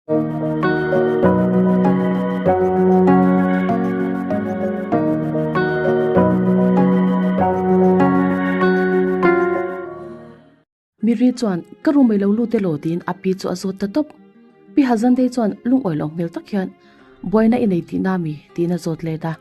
Miri chuan, Ka room ei lo lut elaw? tiin a pi chu a zawt ta tawp. Pi Hazandei chuan lungawi lo hmel tak hian, Buaina i nei tihna mi? tiin a zawt let a.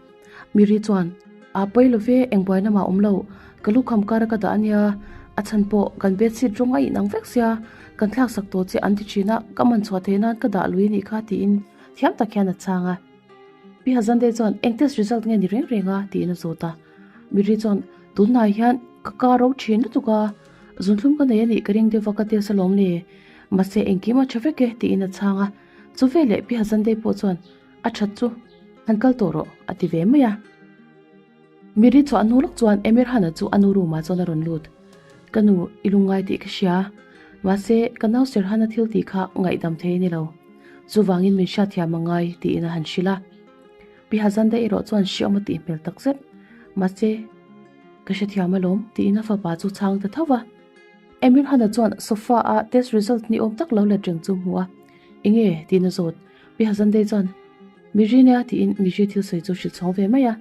Miri chuan, A pawi lo ve, eng buaina mah awm lo, ka lukham kar a ka dah a nia, a chhan pawh kan bedsheet rawng a inang vek sia, kan thlak sak tawh che an ti thin a, ka man chhuah theih nan ka dah lui a nih kha tiin thiam tak hian a chhang a. Pi Hazandei chuan, Eng test result nge ni reng reng a? tiin a zawt a. Miri chuan, Tunhnai hian ka kar ro thin lutuk a, zunthlum ka nei a nih ka ring deuh va ka test alawm le, mahse engkim a tha vek e tiin a chhang a. Chu veleh Pi Hazandei pawh chuan, A that chu han kal tawh rawh a ti ve mai a. Miri chhuah hnu lawk chuan Emir Hana chu a nu room ah chuan a rawn lut. Ka nu i lungngai tih ka hria. Mahse ka nau Serhana thil tih kha ngaihdam thei a ni lo. Chuvangin min hriatthiam a ngai tiin a han hrilh a. Pi Hazanda erawh chuan hriawm a tih hmel tak zet. Mahse ka hrethiam alawm tiin a fapa chu chhang ta tho va. Emir Hana chuan sofa a test result ni awm tak lo let reng chu hmu a. Enge? tiin a zawt. Pi Hazandei chuan, Miri nia tiin Miri thil sawi chu hrilh chhawng ve mai a.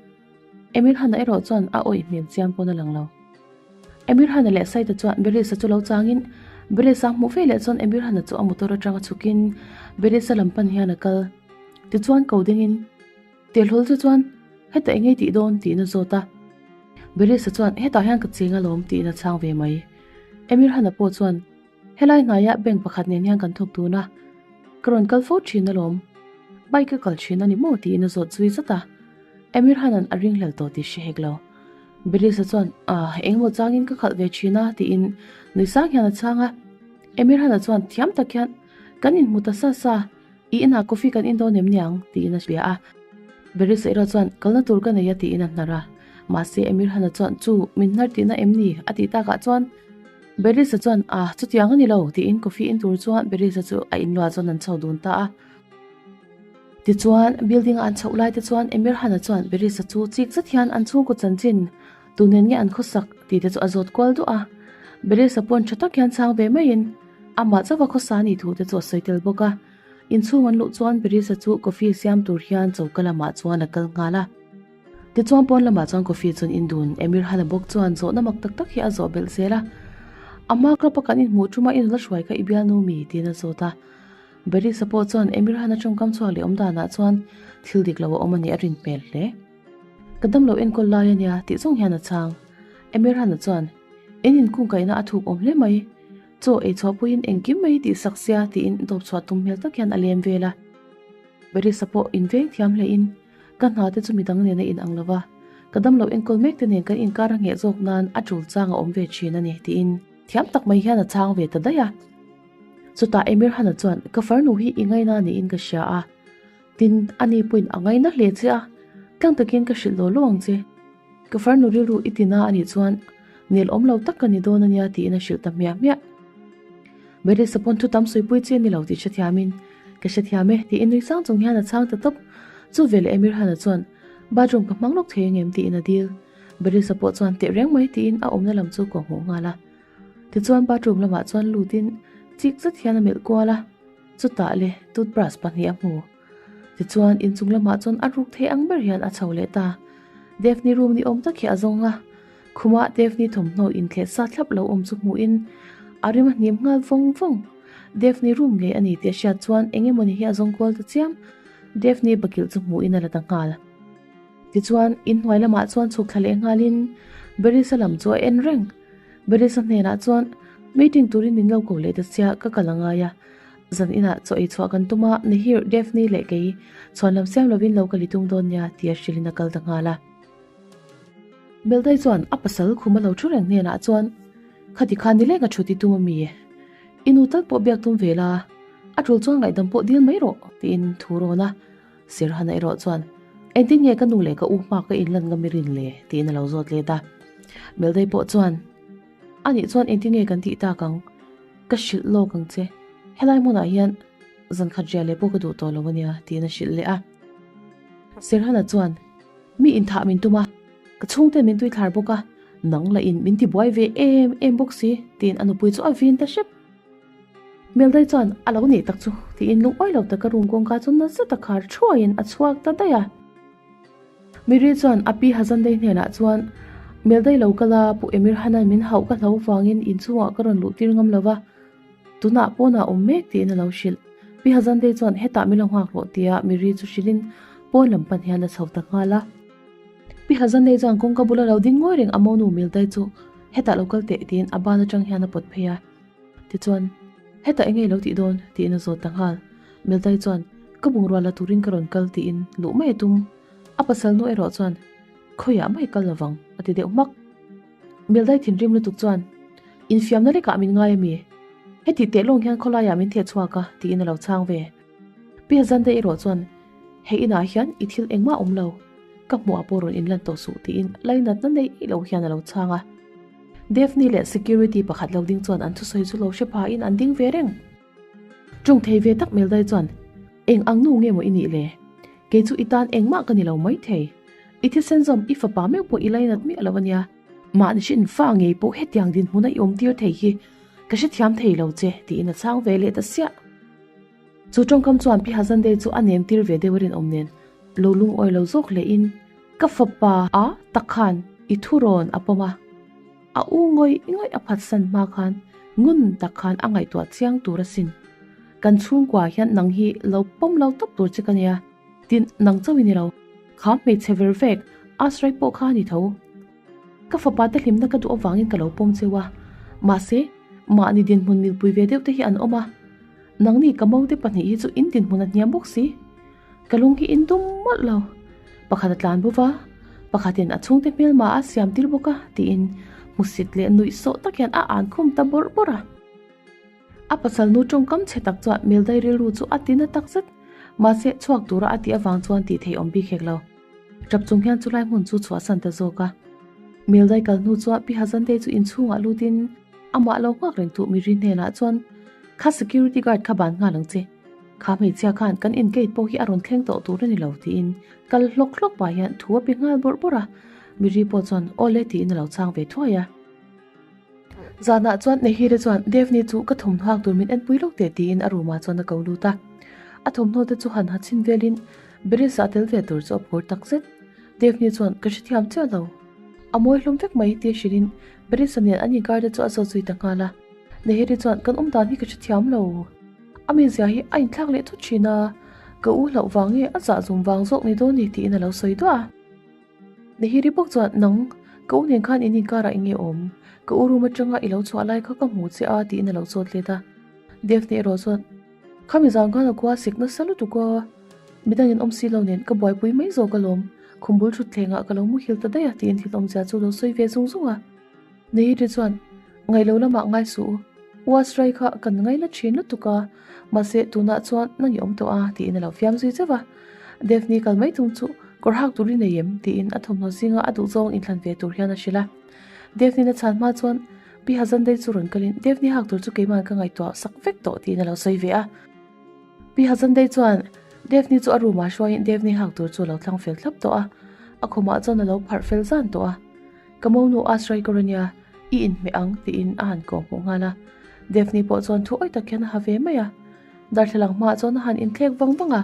Emir Hana erawh chuan a awih hmel chiam pawn a lang lo. Emir Hana leh Saida chuan Berisa chu lo changin Berisa hmuh ve leh chuan Emir Hana chu a motor atanga chhukin Berisa lam pan hian a kal. Tichuan ko dingin Telhawl chu chuan hetah engei tih dawn tiin a zawt a. Berisa chuan hetah hian ka cheng alawm tiin a chhang ve mai. Emir Hana pawh chuan Helai hnaiah bank pakhat nen hian kan thawk dun a, ka rawn kal fo thin alawm. Bike a kal thin a ni maw tiin a zawt zui zat a. Emir Hanan a ringhlel tawh tih hre hek lo. Belisa chuan, Ah, engemaw changin ka khalh ve thin a tiin nui sang hian a chhang a. Emir Hana chuan thiam tak hian, Kan inhmu ta sa sa, i inah coffee kan in dawn em niang? tiin a hria a. Belisa erawh chuan, Kalna tur ka nei a tiin a hnar a. Mahse Emir Hana chuan, Chu, min hnar tihna em ni? a tih takah chuan, Berisa chuan, Ah, chutiang a ni lo, tiin coffee in tur chuan Berisa chu a inluah chuan an chho dun ta a. Tichuan, building a an chhoh lai te chuan Emir Hana chuan Berisa chu chik zet hian an chhungkaw chanchin, tu nen nge an khawsak tih te chu a zawt kual duah a. Berisa pawn tha tak hian chhang ve maiin amah chauha khawsa a nih thu te chu a sawi tel bawk a. Inchhung an luh chuan Berisa chu coffee siam tur hian choka lamah chuan a kal nghal a. Tichuan pawn lamah chuan coffee chuan in dun. Emir Hana bawk chuan zawhna mak tak tak hi a zawh belh zel a. A hma club a kan inhmuh ṭuma i nula hruai kha i bialnu mi? tiin a zawt a. Berisa pawh chuan Emir Hana ṭawngkam chhuak leh awm danah chuan thil dik lo a awm a nih a rin hmel hle. Ka damlo enkawl lai a nia tih zawng hian a chhang. Emir Hana chuan, In inkungkaihna a thuk awm hle mai. Chaw ei chhuah puiin engkim mai tih sak sia tiin dawp chhuah tum hmel tak hian a lem vel a. Berisa pawh inveng thiam hlein Ka hna te chu midang nen a inang lo va, ka damlo enkawl mek te nen kan inkar a ngheh zawk nan a tul chang a awm ve thin a ni, tiin thiam tak mai hian a chhang ve ta daih a. Chutah Emir Hana chuan, Ka farnu hi i ngaina niin ka hria a, tin, ani pawhin a ngaina hle che a, tlang takin ka hrilh law law ang che. Ka farnu rilru i tina a nih chuan nel awm lo tak ka ni dawn a nia, tiin a hrilh ta hmiah hmiah. Berisa pawn thu tam suipui chi a ni lo tih hrethiamin, Ka hrethiam e, tiin nui sang chung hian a chhang ta tawp. Chu veleh Emir Hana chuan, Bathroom ka hmang lawk thei angem? tiin a dil. Berisa pawh chuan teh reng mai tiin a awmna lam chu ka hmuh nghal a. Tichuan bathroom lamah chuan lutin chik zet hian a melh kual a, chutah le toothbrush pahnih a hmu. Tichuan inchung lamah chuan a ruk thei ang ber hian a chho leh ta. Daphne room ni awm tak hi a zawng a, khumah Daphne thawmhnaw inthleh sa thlap lo awm chu hmuhin a rim a hnim nghal vawng vawng. Daphne room ngei a ni tih a hriat chuan eng emawni hi a zawng kual ta chiam. Daphne bakilh chu hmuhin a la ta nghal. Tichuan inhnuai lamah chuan chhuk thla leh nghalin Berisa lam chu a en reng. Berisa hnenah chuan meeting turin min lo ko leh ta sia ka kal a ngai a. Zan inah chaw ei chhuah kan tum a, Nihir, Daphne leh kei chhuan lam siam lovin lo ka li tum dawn nia tia hrilhin a kal ta nghal a. Meldai chuan a pasal khum a lo thu reng hnenah chuan, Khati khan ni leng a thut i tum a mi? I nu tal pawh biak tum ve la, a tul chuan ngaihdam pawh dil mai rawh tiin thu rawn a. Sirhana erawh chuan, Engtin nge ka nu leh ka u hma ka inlan ngam i rin le? tiin a lo zawt let a. Meldai pawh chuan, Anih chuan engtin nge kan tih tak ang? Ka hrilh lawk ang che. Helai hmunah hian zan khat riah leh pawh ka duh tawh lo ania, tiin a hrilh leh a. Sirhana chuan, Mi inthah min tum a, ka chhungten min tuithlar bawk a, nang lah in min tibuai ve em em bawk si, tiin a nupui chu a vin ta hrep. Meldai chuan a lo nih tak chu tiin lungawi lo taka room kawngka chu na zet a khar thuaiin a chhuak ta daih a. Miri chuan a pi Hazandei hnenah chuan, Meldai lo kal a, Pu Emir Hanan min hauh ka hlo vangin inchhungah ka rawn luh tir ngam lo va, tunah pawnah awm mek tiin a lo hrilh. Pi Hazandei chuan hetah min lo nghak rawh tia Miri chu hrilhin pawn lam pan hian a chho ta nghal a. Pi Hazandei chuan kawngka bula lo ding ngawi reng a monu Meldai chu hetah lo kal teh tiin a ban atang hian a pawt phei a. Tichuan, Hetah enge i lo tih dawn? tiin a zawt ta nghal. Meldai chuan, Ka bungrua la turin ka rawn kal tiin luh mai a tum. A pasal nu erawh chuan, Khawiah mai kal lovang, a ti deuh hmak. Meldai thinrim lutuk chuan, Infiamna lekah min ngai a mi? Heti teh lawng hian khawlaiah min theh chhuak a, tiin a lo chhang ve. Pi Hazandei erawh chuan, Hei inah hian i thil engmah awm lo, ka hmuhah pawh rawn inlan tawh suh, tiin lainatna neih lo hian a lo chhang a. Daphne leh security pakhat lo ding chuan an thusawi chu lo hre phain an ding ve reng. Tawng thei ve tak Meldai chuan, Eng ang nu nge maw i nih le? Kei chu i tan engmah ka ni lo mai thei. I thisen zawm i fapa meuh pawh i lainat miah lo a nia. Mahni hrin fa ngei pawh hetiang dinhmuna i awm tir thei hi ka hrethiam thei lo che, tiin a chhang ve leh ta siah. Chu tawngkam chuan Pi Hazandei chu a nem tir ve deuh a rinawm nen lo lungawi lo zawk hle in, Ka fapa a tak khan i thurawn a pawm a, a u ngawih ngawih a phatsan hma khan ngun tak khan a ngaihtuah chiang tur asin. Kan chhungkua hian nang hi lo pawm lo tawp tur che ka nia, tin nang chauh i ni lo, kha hmeichhe ver vek Asrai pawh kha a ni tho. Ka fapa te hlimna ka duh avangin ka lo pawm cheu a, mahse mahni dinhmun milpui ve deuh te hi an awm a, nangni ka mo te pahnih hi chu in dinhmun a hniam bawk si. Ka lung hi in dum mawlh lo. Pakhat a tlan bo va, pakhatin a chhungte hmelma a siam tir bawk a tiin hmusit leh nuih sawh tak hian a an khum ta bawrh bawrh a. A pasal nu tawngkam chhe tak chuan Meldai rilru chu a ti na tak zet. Mahse chhuak tura a tih avang chuan tih theih awm bik hek lo. Tap chung hian chulai hmun chu chhuahsan ta zawk a. Meldai kal hnu chuan Pi Hazantei chu inchhungah lutin amah lo nghak reng tu Miri hnenah chuan, Kha security guard kha ban nghal ang che. Kha hmeichhia khan kan in gate pawh hi a rawn thleng tawh tur a ni lo tiin kal hlawk hlawk pah hian thu a pe nghal bawrh bawrh a. Miri pawh chuan aw le tiin a lo chhang ve thuai a. Zanah chuan Nehire chuan Devni chu ka thawmhnaw hak tur min enpui lawk teh tiin a room ah chuan a ko lut a. A thawmhnaw te chu han ha chhin velin Beris ah tel ve tur chu a phur tak zet. Devni chuan ka hrethiam chiah lo. A mawi hlawm vek mai tia hrilhin Berisa nen an inkar te chu a zawt zui ta nghal a. Nehire chuan kan awm dan hi ka hrethiam lo. A mizia hi a inthlak leh thut thin a, ka u hlauh vang nge a zah zum vang zawk ni dawn ni tiin a lo sawi duah a. Nihiri bawk chuan nang, ka u nen khan in inkarah eng nge awm? Ka u room atanga i lo chhuah lai kha ka hmu che a tiin a lo chawt let a. Daphne erawh chuan Khami zan khan a khua sik nasa lutuk a, midangin awm si lo nen ka buaipui mai zawk alawm, khum bul thutthlengah ka lo muhil ta daih a tiin thil awmzia chu lo sawi ve zung zung a. Nihiri chuan Ngailo lamah ngai suh u, Uasrai kha kan ngaina thin lutuk a, mahse tunah chuan nang i awm tawh a tiin a lo fiam zui zeuh a. Daphne kal mai tum chu kawr hak tur i nei em? tiin a thawmhnaw zinga a duhzawng inthlan ve tur hian a hrilh a. Daphne-na chhan hma chuan Pi Hazandei chu rawn kalin Daphne hak tur chu keima'n ka ngaihtuah sak vek tawh tiin a lo sawi ve a. Pi Hazandei chuan Daphne chu a room ah hruaiin Daphne hak tur chu a lo thlang fel thlap tawh a, a khumah chuan a lo pharh fel zan tawh a. Ka monu Asrai ka rawn ia, i inhmeh ang tiin a han kawh hmuh nghal a. Daphne pawh chuan thu awi tak hian a ha ve mai a. Darthlalang hmaah chuan a han inthlek vang vang a.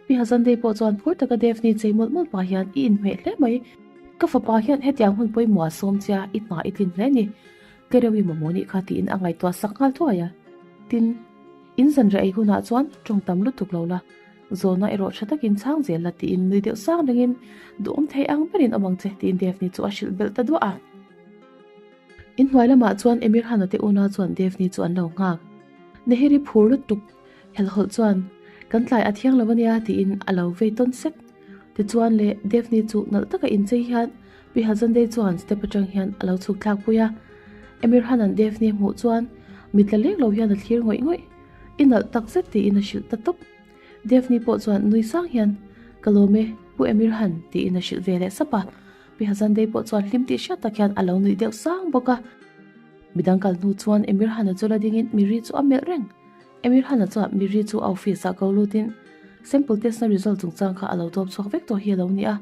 Pi Hazandei pawh chuan phur taka Daphne chei mawlh mawlh pah hian i inhmeh hle mai. Ka fapa hian hetiang hun pawimawh a sawm che a, i hna i tlin hle ni. Tlereuh i mamawh nih kha tiin a ngaihtuah sak nghal thuai a. Tin, in zanriah ei hunah chuan tawng tam lutuk lo la. Zawhna erawh tha takin chhang zel la tiin nui deuh sang rengin duhawm thei ang berin awm ang che tiin Daphne chu a hrilh belh ta duah a. Inhnuai lamah chuan Emir Hana te unau chuan Daphne chu an lo nghak. Nehiri phur lutuk helhhawlh chuan kan tlai a thiang lo ania tiin a lo vei tawn sek. Tichuan le Daphne chu nalh taka inchei hian Pi Hazandei chuan step atang hian a lo chhuk thlak pui a. Emir Hana'n Daphne hmuh chuan mitla lek lo hian a thlir ngawih ngawih. I nalh tak zet tiin a hrilh ta tawp. Daphne pawh chuan nui sang hian, Ka lawm e, Pu Emir Han, tiin a hrilh ve leh sap a. Pi Hazandei pawh chuan hlim tih hriat tak hian a lo nuih deuh sang bawk a. Midang kal hnu chuan Emir Han-a chu la dingin Miri chu a melh reng. Emir Han-a chuan Miri chu a office-ah ko lutin sample test-na result chungchang kha a lo dawp chhuak vek tawh hi a lo ni a.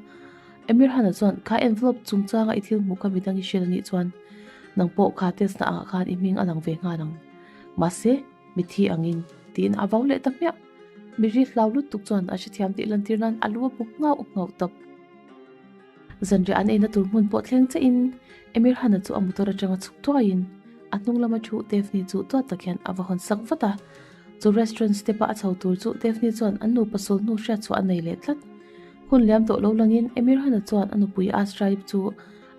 Emir Han-a chuan kha envelope chungchanga i thil hmuh kha midang i hriat a nih chuan nang pawh kha test-na angah khan i hming a lang ve nghal ang. Mahse. Mithi angin, tiin a vau leh ta hmiah. Miri hlau lutuk chuan a hrethiam tih lantir nan a lu a bu nghauh nghauh tawp. Zanriah an eina tur hmun pawh thleng chiahin Emir Hana chu a motor atanga chhuk thuaiin a hnung lama thu Daphne chu tuat tak hian a va hawn sak vat a. Chu restaurant step a a chho tur chu Daphne chuan an nupa sul hnu hriat chhuah a nei leh tlat. Hun liam tawh lo langin Emir Hana chuan a nupui Asrai chu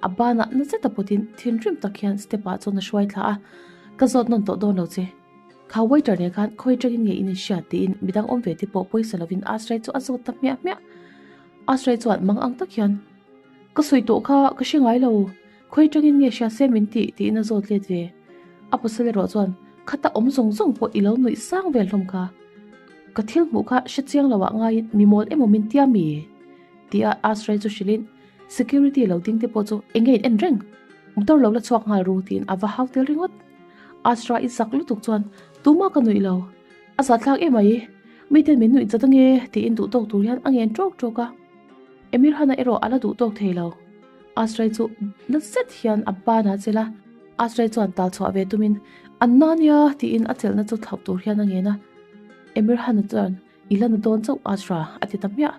a banah na zeta pawtin thinrim tak hian step ah chuan a hruai thla a, Ka zawt nawn tawh dawn lo che. Kha waiter nen khan khawi atangin nge in inhriat tiin midang awm ve te pawh pawisa lovin Asrai chu a zawt ta hmiah hmiah. Asrai chuan mang ang tak hian, Ka sawi tawh kha ka hre ngai lo, khawi atangin nge hria se min tih tiin a zawt let ve. A pasal erawh chuan, Khata awm zawng zawng pawh i lo nuih sang vel hlawm kha. Ka thil hmuh kha hre chiang lo ah ngaiin mi mawl emaw min tia mi? Tia Asrai chu hrilhin, Security lo ding te pawh chu eng nge in en reng? Motor lo la chhuak nghal ru tiin a va hau tel ringawt. Asra i zak lutuk chuan tumah ka nuih lo. A zahthlak em mai, miten min nuih zat ange tiin duh tawk tur hian a ngen tawk tawk a. Emir Hana erawh a la duh tawk thei lo. Asrai chu na zet hian a ban a chelh a, Asrai chuan tal chhuah ve tumin an na nia tiin a chelhna chu thlauh tur hian a ngen a. Emir Hana chuan I la na dawn chauh Asra a ti ta hmiah.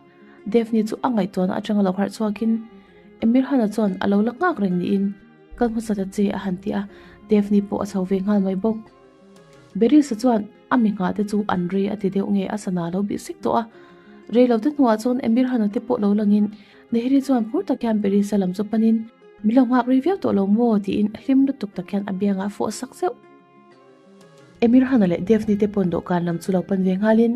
Daphne chu a ngaihtuahna atanga lo harh chhuakin Emir Hana chuan a lo la nghak reng niin kal hmasa ta che a han ti a, Daphne pawh a chho ve nghal mai bawk. Berisa chuan a mi nghah te chu an rei a ti deuh nge a sana lo bih sek tawh a. Rei lo te hnuah chuan Emir Hana te pawh lo langin Nehiri chuan phur tak hian Berisa lam chu panin min lo nghak rei viau tawh lo maw tiin hlim lutuk tak hian a biangah a fawh sak zeuh. Emir Hana leh Daphne te pawn dawhkan lam chu lo pan ve nghalin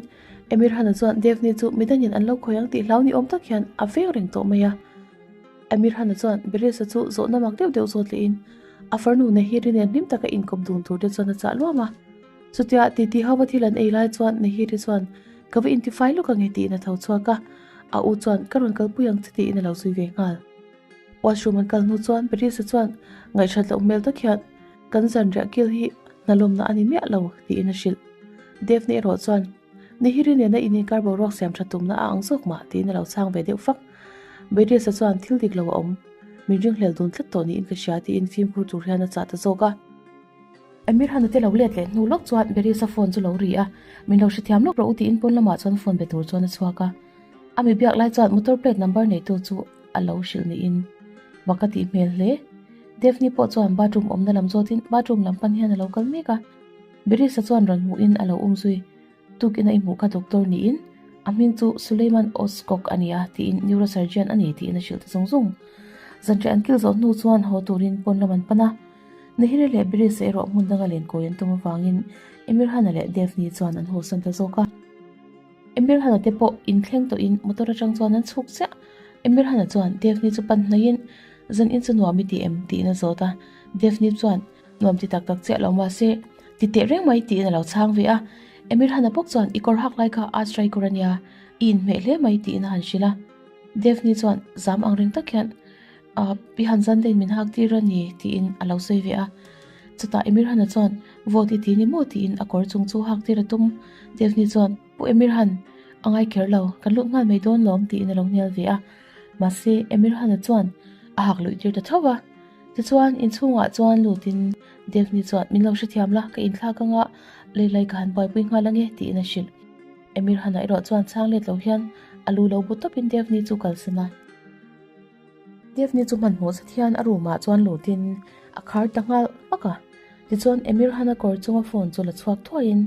Emir Hana chuan Daphne chu midangin an lo khawi ang tih hlau ni awm tak hian a veng reng tawh mai a. Emir Hana chuan Berisa chu zawhna mak deuh deuh zawt lehin a farnu Nahiri nen hlim taka inkawp dun tur te chuan a chah luam a. Chutia titi hova thil an ei lai chuan Nahiri chuan ka va intifai lawk ange tiin a tho chhuak a, a u chuan ka rawn kalpui ang che tiin a lo zui ve nghal. Washroom an kal hnu chuan Berisa chuan ngaihhrat loh hmel tak hian Kan zanriah kil hi hnalawmna a ni miah lo, tiin a hrilh. Daphne erawh chuan, Nihiri nena in inkar boruak siam tha tumna a ang zawk mah, tiin a lo chhang ve deuh fak. Beatrice-a chuan thil dik lo a awm, min ringhlel dun tlat tawh niin ka hria, tiin fimkhur tur hian a chah ta zawk a. Amir Hana te lo let leh hnu lawk chuan Beatrice-a phone chu lo ri a, Min lo hrethiam lawk rawh u, tiin pawn lamah chuan phone be tur chuan a chhuak a. A mi biak lai chuan motor plate number neitu chu a lo hrilh niin mak a tih hmel hle. Daphne pawh chuan bathroom awmna lam zawtin bathroom lam pan hian a lo kal mek a. Berisa chuan rawn hmuhin a lo um zui. Tukin a i hmuh kha doctor niin a hming chu Suleiman Ozkok a ni a tiin neurosurgeon a ni tiin a hrilh ta zung zung. Zanriah an kil zawh hnu chuan haw turin pawn lam an pan a. Nahira leh Berisa erawh hmun danga lenkawi an tum avangin Emirhana leh Daphne chuan an hawsan ta zawk a. Emir Hana te pawh inthleng tawhin motor atang chuan an chhuk chiah. Emir Hana chuan Daphne chu pan hnaihin, Zan in chu nuam i ti em? tiin a zawt a. Daphne chuan, Nuam ti tak tak chiah lo mahse, ti teh reng mai tiin a lo chhang ve a. Emir Hana bawk chuan, I kawr hak lai kha Asrai kawr a nia, i inhmeh hle mai tiin a han hrilh a. Daphne chuan zam ang reng tak hian, Ahh, pi han zan dain min hak tir a ni tiin a lo sawi ve a. Chutah Emir Hana chuan, Vawt i ti ni maw? tiin a kawr chung chu hak tir a tum. Daphne chuan, Pu Emir Han, a ngai kher lo, kan lut nghal mai dawn lawm tiin a lo hnial ve a. Mahse, Emir Hana chuan a hak luih tir ta tho va. Tichuan, inchhungah chuan lutin Daphne chuan, Min lo hrethiam la, ka inthlak anga leilai ka han buaipui nghal ange tiin a hrilh. Emir Hana erawh chuan chhang let lo hian a lu lo bu tawpin Daphne chu kalsan a. Daphne chu hmanhmawh zet hian a room ah chuan lutin a khar ta nghal hmak a. Tichuan Emir Hana kawr chunga phone chu la chhuak thuaiin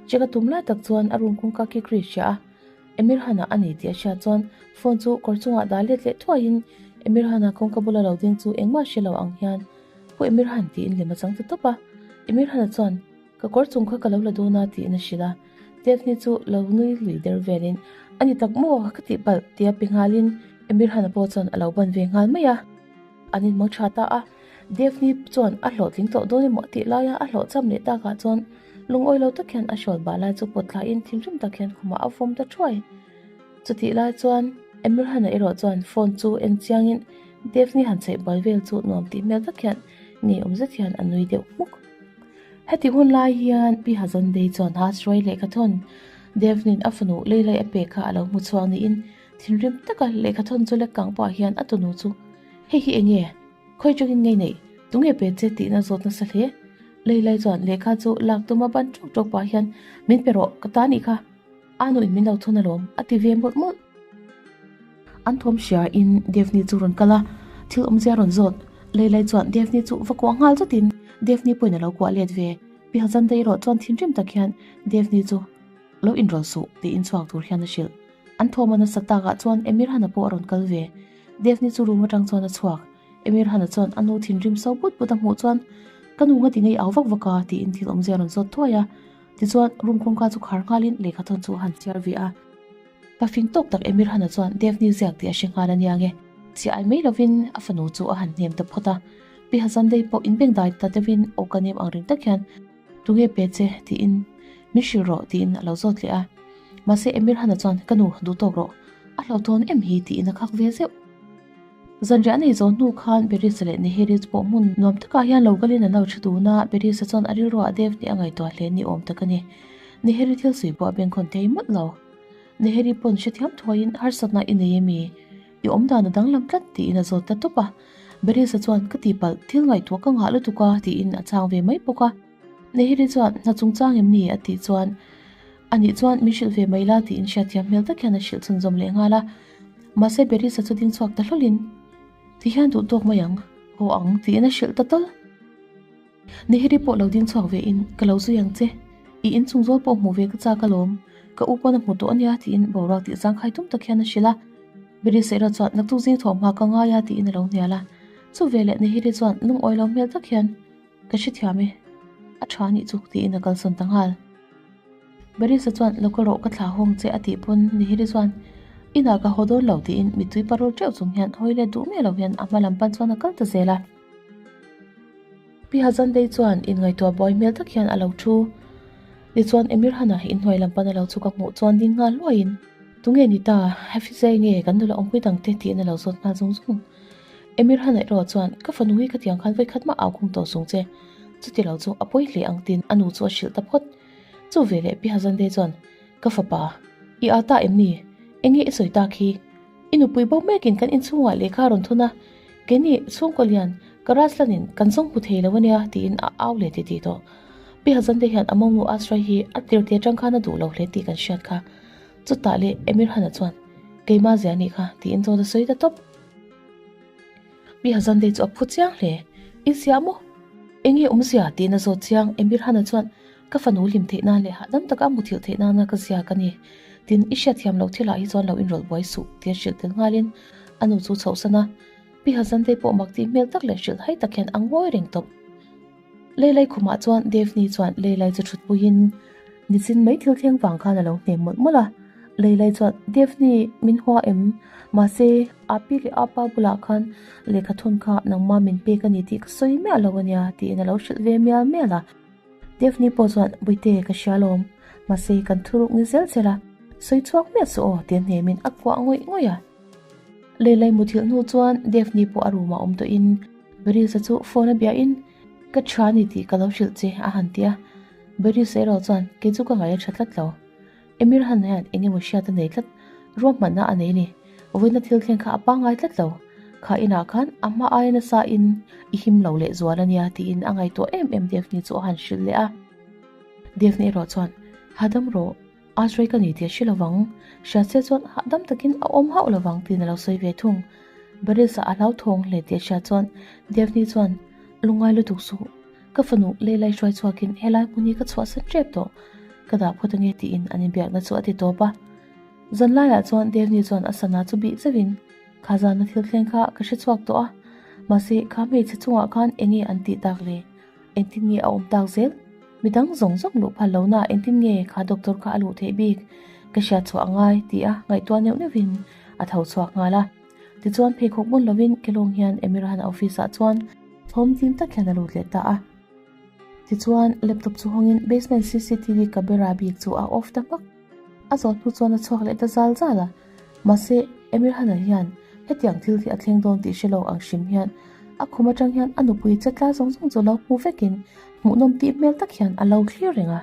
check a tum lai tak chuan a room kawngka kik ri hria a. Emir Hana a ni tih a hriat chuan phone chu kawr chungah dah let leh thuaiin Emir Hana kawngka bula lo ding chu engmah hre lo ang hian Pu Emir Han tiin lem a chang ta tawp a. Emir Hana chuan Ka kawr chung kha ka lo la dawn a tiin a hrilh a. Daphne chu lo nui lui der velin A ni tak maw ka tih palh tia pe nghalin Emir Hana pawh chuan a lo ban ve nghal mai a. An inhmang tha ta a, Daphne chuan a hlawhtling tawh dawn emaw a tih laia a hlawhcham leh takah chuan lungawi lo tak hian a hrawl bah lai chu pawt thlain thinrim tak hian khumah a vawm ta thuai. Chutih lai chuan Emir Hana erawh chuan phone chu en chiangin Daphne han chheih buai vel chu nuam tih hmel tak hian ngeiawm zet hian a nui deuh hmuk. Heti hun lai hian Pi Hazandei chuan Hasruai lehkhathawn Devnin a fanu Leilai a pek kha a lo hmu chhuak niin thinrim taka lehkhathawn chu lek kang pah hian a tunu chu, Hei hi eng nge? Khawi tangin ngei neih? Tunge pe che? tihna zawt nasa hle. Leilai chuan lehkha chu lak tuma ban ṭawk ṭawk pah hian, Min pe rawh, ka ta nih kha. A nuin min lo thun alawm, a ti ve mawlh mawlh. An thawm hria in Devni chu rawn kal a, thil awmzia rawn zawt. Leilai chuan Devni chu va kuah nghal zatin Devni pawhin a lo kuah let ve. Pi Hazanda erawh chuan thinrim tak hian Devni chu lo inrawlh suh tiin chhuak tur hian a hrilh. An thawm a nasa takah chuan Emir Hana pawh a rawn kal ve. Devni chu room atang chuan a chhuak. Emir Hana chuan a nu thinrim so but but a hmuh chuan Ka nu ngati ngei au vak vak a tiin thil awmzia a rawn zawt thuai a. Tichuan room kawngka chu khar nghalin lehkha thawn chu a han chhiar ve a. Pa fing tawk tak Emir Hana chuan Devni ziak tih a hre nghal a nia nge. Chiah ai mai lovin a fanu chu a han hnem ta phawt a. Pi Hazandei pawh inbengdai ta deuhin aw ka nem ang reng tak hian Tunge pe che? tiin min hrilh rawh tiin a lo zawt leh a. Mahse Emir Hana chuan ka nu duh tawk rawh, a hlauhthawn em hi tiin a khak ve zeuh. Zanriah nei zawh hnu khan Berisa leh Neheri chu pawh hmun nuam takah hian lo kalin an lo ṭha dun a, Berisa chuan a rilruah Devni a ngaihtuah hle ni awm tak a ni. Neheri thil sawi pawh a bengkhawn thei mawlh lo. Neheri pawn hrethiam thuaiin harsatna i nei emi? I awm dan a danglam tlat tiin a zawt ta tawp a. Berisa chuan ka tihpalh thil ngaihtuah ka ngah lutuk a tiin a chhang ve mai bawk a. Neheri chuan hna chungchang em ni? a tih chuan Anih chuan min hrilh ve mai la tiin hriatthiam hmel tak hian a hrilh chhunzawm leh nghal a. Mahse Berisa chu ding chhuak ta hlawlin ti hian duh tawk mai ang, haw ang tiin a hrilh ta tal. Neheri pawh lo ding chhuak ve in ka lo zui ang che, i inchung zawl pawh hmuh ve ka chak alawm, ka u pawn a hmu tawh ania tiin boruak tih zangkhai tum tak hian a hrilh a. Berisa erawh chuan naktuk zing thawh hma ka ngai a tiin a lo hnial a. Chu veleh Neheri chuan lungawi lo hmel tak hian Ka hrethiam e, a tha anih chu tiin a kalsawn ta nghal. Barisa chuan lo ka rawh ka thlah hawng che a tih pawn Nihiri chuan inah ka haw dawn lo tiin mittui parul teuh chung hian hawi let duh miah lo hian a hma lam pan chuan a kal ta zel a. Pi Hazandei chuan inngaihtuah buai hmel tak hian a lo thu. Tichuan Emir Hana inhnuai lam pan a lo chhuk a hmuh chuan ding nghal hluaiin Tunge ni ta, Hafizai nge kan nula awmpui dangte tiin a lo zawt nghal zung zung. Emir Hana erawh chuan ka fanu hi khatiang khan vawikhat mah au khum tawh sung che, chuti lo chu a pawi hle ang tiin a nu chu a hrilh ta phawt. Chu veleh Pi Hazande chuan Ka fapa, i aa ta em ni? Enge i sawi tak hi? I nupui bo mekin kan inchhungah lehkha a rawn thun a, keini chhungkaw lian ka Raslan-in kan zawng hmu thei lo ania tiin a au leh titih tawh. Pi Hazande hian a mawngnu Asrai hi a tirte atang khan a duh lo hle tih kan hriat kha. Chutah leh Emir Hana chuan Keimah zia nih kha tiin zawt a sawi ta tawp. Mi Hazandei chu a phu chiang hle. I zia maw? Enge awmzia? tiin a zawt chiang. Emir Hana chuan, Ka fanu hlim theih nan leh hahdam taka a muthilh theih nana ka zia ka ni. Tin, i hriatthiam loh thilah hi chuan lo inrawlh buai suh, tia hrilh tel nghalin a nu chu chhohsan a. Pi Hazandei pawh mak tih hmel tak leh hrilh hai tak hian a ngawi reng tawp. Leilai khumah chuan Devni chuan Leilai chu thutpuiin nichin mai thil thleng vang khan a lo hnem mawlh mawlh a. Leilai chuan Devni min hua em? Mahse, Api leh Apa bulah khan lehkha thun kha nangma min pek a ni tih ka sawi miah lo a nia tiin a lo hrilh ve mial mial a. Devni pawh chuan Buite ka hria lawm, mahse kan thuruk ni zel zel a, sawi chhuak miah suh aw tia hnemin a kuah ngawih ngawih a. Leilai muthilh hnu chuan Devni pawh a room ah awm tawhin Berisa chu phone a biahin ka tha ni tih ka lo hrilh che a han ti a, Berisa erawh chuan kei chu ka ngaih a tha tlat lo. Emir Han hian eng emaw hriat a nei tlat, ruahmanna a nei ni. Vawiina thil thleng kha a pangngai tlat lo. Kha inah khan a hma aia nasa in i him lo leh zual a nia tiin a ngaihtuah em em Devni chu a han hrilh leh a. Devni erawh chuan Hahdam rawh. Azrae ka ni tih a hre lovang, hriat se chuan hahdam takin a awm hauh lovang tiin a lo sawi ve thung. Barisa a hlauthawng hle tih a hriat chuan Devni chuan, Lungngai lutuk suh, ka fanu Leilai hruai chhuakin helai hmun hi ka chhuahsan tep tawh, ka dah phawt ange tiin an inbiakna chu a ti tawp a. Zanlaiah chuan Devni chuan a sana chu bih zeuhin, Kha zana thil thleng kha ka hre chhuak tawh a, mahse kha hmeichhe chungah khan enge an tih tak le? Engtin nge a awm tak zel? Midang zawng zawng luh phal lohna engtin nge kha doctor kha a luh theih bik? Ka hriat chhuah a ngai ti a ngaihtuah neuh neuhin a tho chhuak nghal a. Tichuan pheikhawk bun lovin Kelawng hian Emirhan office ah chuan thawm dim tak hian a lut leh ta a. Tichuan laptop chu hawngin basement cctv camera bik chu a off ta hmak. A zawh hnu chuan a chhuak leh ta zal zal a. Mahse, Emir Hana hian hetiang thil hi a thleng dawn tih hre lo ang hrim hian a khum atang hian a nupui chetla zawng zawng chu lo hmu vekin hmuhnawm tih hmel tak hian a lo thlir reng a.